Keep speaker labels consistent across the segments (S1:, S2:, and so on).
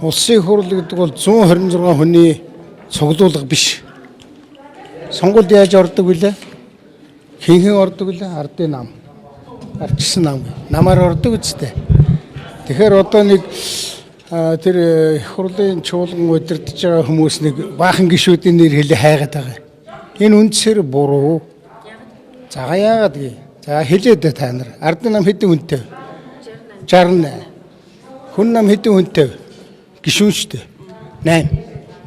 S1: Улсын их хурл гэдэг бол 126 хүний цуглуулга биш. Сонгуульд яаж ордог вүлээ? Хинхэн ордог вүлээ? Ардын нам. Ардчсан нам. Намаар ордог үстэй. Тэгэхээр одоо нэг тэр их хурлын чуулган удирдах байгаа хүмүүс нэг баахан гишүүдийн нэр хэлээ хайгаад байгаа. Энэ үндсээр буруу. За яагаад гээ? За хэлээд дээ та нар. Ардын нам хэдэн хүнтэй? 68. Хүн нам хэдэн хүнтэй? Гишүүн шүү дээ. 8.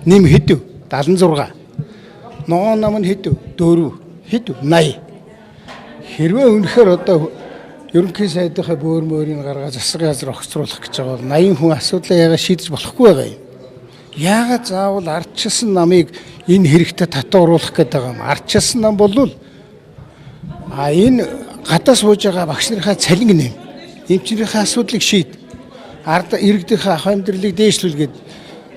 S1: Нэм хэдв? 76. Ногоон нам нь хэдв? 4. Хэдв? 80. Хэрвээ үнэхээр одоо ерөнхий сайдынхаа бөөр мөрийг гаргаад засаг газар огцруулах гэж байгаа бол 80 хүн асуудлаа яагаад шийдэж болохгүй байгаа юм? Яагаад заавал ардчилсан намыг энэ хэрэгтэй татуу оруулах гэдэг байгаа юм? Ардчилсан нам бол энэ гадаа сууж байгаа багш нарынхаа цалин нэм. Эмчнэрийнхээ асуудлыг шийд. Ард иргэдийнхээ ах амьдралыг дээшлүүлгээд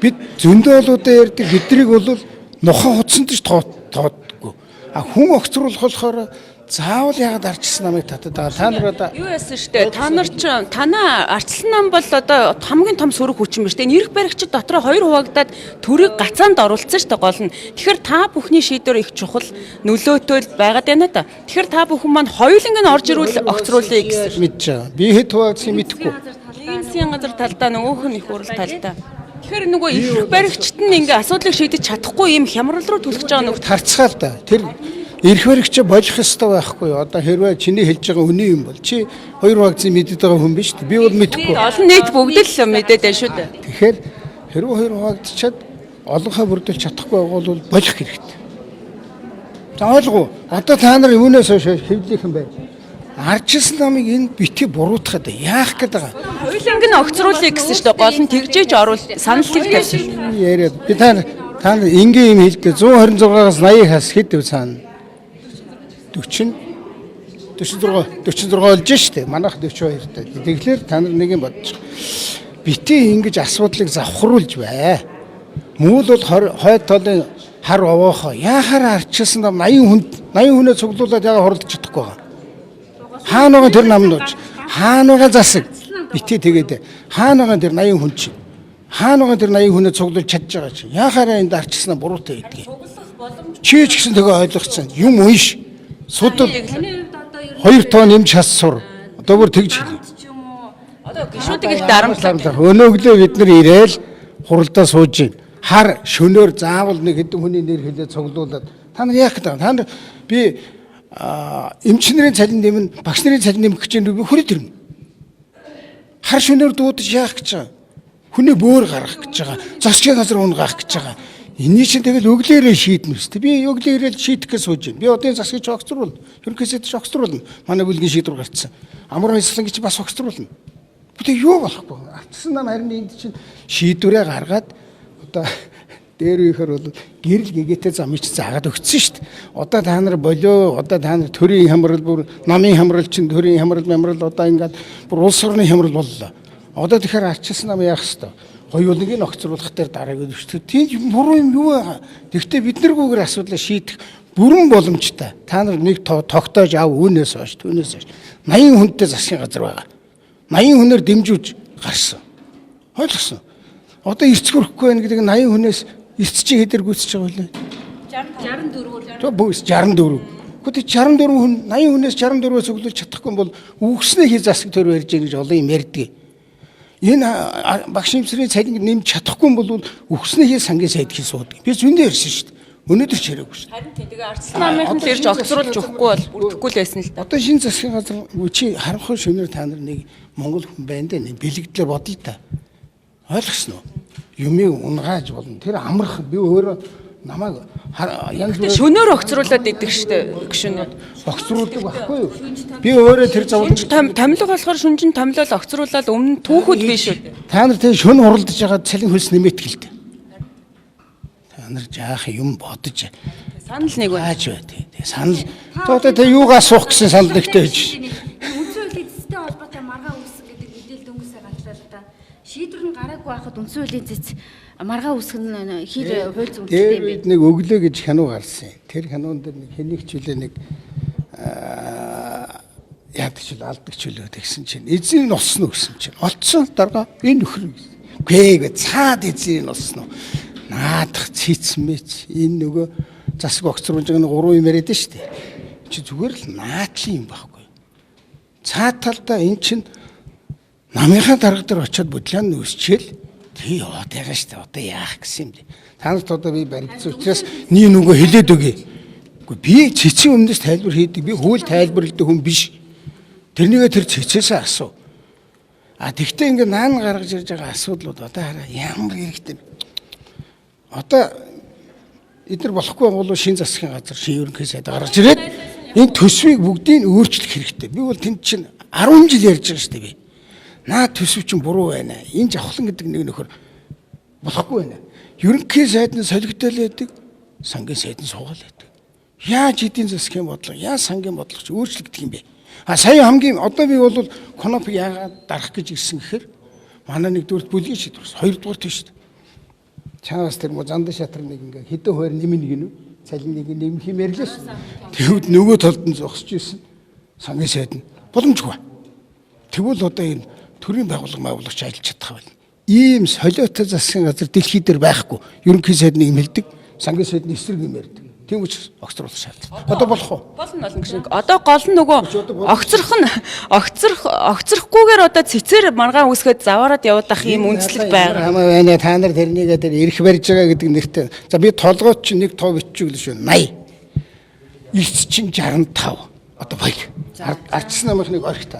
S1: бид зөндөө олуудаа ярьдаг бидрийг бол нухан хуцсанд ч тоодгүй. А хүн огцруулах болохоор заавал яагаад ардчилсан намыг татаад байгаа. Та нар одоо
S2: Юу яасан штэ та нар ч танаа ардчилсан нам бол одоо хамгийн том сөрөг хүчин ба штэ. Энэ эрх баригчид дотроо хоёр хуваагдаад төрийг гацаанд оруулсан штэ гол нь. Тэгэхээр та бүхний шийдвэр их чухал нөлөөтэй л байгаад байна да. Тэгэхээр та бүхэн маань хоёуланг нь орж ирүүл огцруулъя гэсэн.
S1: мэдж байгаа. Би хэд хуваагдсан мэдэхгүй.
S2: Нийгмийн засгийн газар талдаа нөгөөх нь их хурл талдаа. Тэгэхээр нөгөө эрх баригчид нь ингээ асуудлыг шийдэж чадахгүй юм хямрал руу түлхэж байгаа нөхөр
S1: Тарцгаа л да. Тэр эрх баригч болох ёстой байхгүй юу? Одоо хэрвээ чиний хэлж байгаа үнэн юм бол чи хоёр хуваагдсан мэдээд байгаа хүн биш үү? Би бол мэдэхгүй.
S2: Олон нийт бүгд л мэдээд байна шүү дээ.
S1: Тэгэхээр хэрвээ хоёр хуваагдчихад олонхоо бүрдүүлж чадахгүй байгаа бол болох хэрэгтэй. За ойлгов. Одоо та нар юунаас хойш хэвлийнхэн байна? Ардчилсан намыг энэ битгий буруутгах гэдэг яах гээд байгаа.
S2: Хоёуланг нь огцруулъя гэсэн шүү дээ. Гол нь тэгжээж оруул санал тавьсан шүү.
S1: Яриад би та нар энгийн юм хэлдэг 126-аас 80 хас хэд вэ цаана? 40 46 46 болж штэ. Манайх 42 таа. Тэгэхээр та нар нэг юм бодчих. Битгий ингэж асуудлыг завхруулж бай. Мүүл бол хойд толын хар овоохоо яхаар арчилсан нам 80 хүнд 80 хүнээ цуглуулад яга хуралдаж чадахгүй байгаа. Хаана байгаа тэр намнууч? Хаана байгаа засаг? Битгий тэгээд хаана байгаа тэр 80 хүн чинь? Хаана байгаа тэр 80 хүнээ цуглуулж чадж байгаа чинь? Яхаараа энд арчилсан буруутай гэдгийг. Чи ч гэсэн тэгээ ойлгоцсон. Юм унш. Судал хоёр тоо нэмж хас сур. Одоо бүр тэгж хэлье.
S2: Одоо гишүүдийг их дарамтлаа.
S1: Өнөөглөө бид нар ирээл хуралдаа сууж байна. Хар шөнөөр заавал нэг хэдэн хүний нэр хэлээ цуглуулад та нар яах гэдэг вэ? Та нар би эмч нарын цалин нэмнэ, багш нарын цалин нэмэх гэж байна би хүрээд ирнэ. Хар шөнөөр дуудаж яах гэж байгаа? Хүний бөөр гаргах гэж байгаа. Засгийн газар унгаах гэж байгаа. Эний чинь тэгэл өглөөрөө шийднэ үстэй. Би өглөөрөө шийдэх гэж сууж байна. Би одоо энэ засгийг огцруулна. Ерөнхий сайд ч огцруулна. Манай бүлгийн шийдвэр гарцсан. Амар баясгалан гэж бас огцруулна. Бүтээ юу болохгүй. Ардсан нам харин энд чинь шийдвэрээ гаргаад одоо дээр үехээр бол гэрэл гэгээтэй замыг чи заагаад өгсөн шүү дээ. Одоо та нар болио, одоо та нар төрийн хямрал бүр намын хямрал чинь төрийн хямрал мямрал одоо ингээд бүр улс орны хямрал боллоо. Одоо тэгэхээр арчилсан нам яах ёстой? Хоёулангийг нь огцруулах дээр дараагийн өчтөр. Тийм буруу юм юу байгаа. Тэгвэл бид наргүйгээр асуудлаа шийдэх бүрэн боломжтой. Та нар нэг тогтоож ав үүнээс хойш түүнээс хойш 80 хүнтэй засгийн газар байгаа. 80 хүнээр дэмжүүлж гарсан. Ойлгосон. Одоо эрц хөрөхгүй байх гэдэг нь 80 хүнээс эрц чи хэдэр гүйцэж байгаа вэ?
S3: 64-өр.
S1: Тэ бүгс 64. Гэхдээ 64 хүн 80 хүнээс 64-өөс өглөж чадахгүй бол үгснээ хий засаг төр барьж гэж олон юм ярьдаг. Энэ багш имсрийн цалин нэмж чадахгүй бол үгснээ хий сангийн сайд хий суудаг. Би зөндөө ярьсан шүү дээ. Өнөөдөр ч яриаггүй шүү дээ.
S2: Харин тийм тэгээ ардчилсан намынхан л ирж огцруулж өгөхгүй бол бүрдэхгүй л байсан л да.
S1: Одоо шинэ засгийн газар чи харанхуй шөнөөр та нар нэг монгол хүн байна дээ нэг бэлэгдлээ бодол та. Ойлгосон уу? Юмыг унгааж болно. Тэр амархан би өөрөө намайг янз бүрээр
S2: Шөнөөр огцруулад идэх штэ гişүнүүд.
S1: огцруулдаг байхгүй юу? Би өөрөө тэр зовлон
S2: Шинж томилго болохоор шүнжин томилол огцруулаад өмнө түүхүүд биш үү?
S1: Та нар тэр шөнө хуралдаж байгаа цалин хөлс нэмэтгэл л дээ. Та нар жаах юм бодож
S2: Санал нэг байна.
S1: ааж бай тий. Санал одоо тэ юугаа асуух гэсэн санал нэгтэй байж.
S3: Үндсэн хуулийн цэцтэй холбоотой маргаан үүсгэн гэдэг мэдээлэл дөнгөсөө гарлаа л да. Шийдвэр нь гараагүй байхад үндсэн хуулийн цэц маргаан үүсгэн нь хэр хууль зүйн үндэстэй
S1: Дээр
S3: юм бэ?
S1: үед нэг өглөө гэж хянуу гарсан. Тэр хянуун дээр нэг хэнийг ч үлээ нэг яадаг ч үлээ алдаг ч үлээ тэгсэн чинь эзэн нь олсон уу гэсэн чинь олцсон дарга энэ нөхөр. Гүй цаад эзэн болсон уу? Наадах цэц мэц энэ нөгөө засаг огцруулж байгаа нэг 3 юм яриад нь шүү дээ. Чи зүгээр л наадлын юм байхгүй. Цаад талдаа эн чин намынхаа дарга дээр очиод бодлоо нь өсчээл тий яваад байгаа шүү дээ. Одоо яах гэсэн юм бэ? Та нарт одоо би баригдсан учраас нэг нөгөө хэлээд өгье. Үгүй би цэцэн өмнөөс тайлбар хийдэг. Би хууль тайлбарладаг хүн биш. Тэрнийгээ тэр цэцээсээ асуу. А тэгвэл ингээ наан гаргаж ирж байгаа асуудлууд одоо хараа ямар хэрэгтэй бэ? Одоо эдгээр болохгүй бол шин засгийн газар шин ерөнхий сайд гаргаж ирээд энэ төсвийг бүгдийг өөрчлөх хэрэгтэй. Би бол тэнд чинь 10 жил ярьж байгаа шүү дээ би. Наа төсөв чинь буруу байна. Энэ жавхлан гэдэг нэг нөхөр болохгүй байна. Ерөнхий сайд нь солигдол байдаг, сангийн сайд нь суугаал байдаг. Яаж эдийн засгийн бодлого, яаж сангийн бодлого ч өөрчлөгдөх юм бэ? А сая хамгийн одоо би бол коноп яагаад дарах гэж ирсэн гэхээр манай нэгдүгüрт бүлгийн шийдвэр, хоёрдугаар тийш шүү дээ. Чаавас тэр мө зандан шатар нэг ингээ хэдэн хувиар нэмнэ гинүү. Цалин нэг нэмэх юм ярьлаа шүү. Тэгвэл нөгөө талд нь зогсож исэн сангийн сайд нь боломжгүй. Тэгвэл одоо энэ төрийн байгууллага байгуулагч ажиллаж чадах байл. Ийм солиотой засгийн газар дэлхий дээр байхгүй. Ерөнхий сайд нэг юм хэлдэг, сангийн сайд нь эсрэг юм ярьдаг. Тийм учраас огцруулах шаардлага. Одоо болох уу?
S2: Болно болно гэж нэг. Одоо гол нь нөгөө огцрох нь огцрох огцрохгүйгээр одоо цэцээр маргаан үүсгээд заваарад явуулах юм үндслэл байгаа.
S1: Хамаа байна та нар тэрнийгээ тэр эрх барьж байгаа гэдэг нэртэй. За би толгойд чинь нэг тоо бичиг л шүү. 80. Эрт чинь 65. Одоо баяр. Арчсан намынх нэг орхит.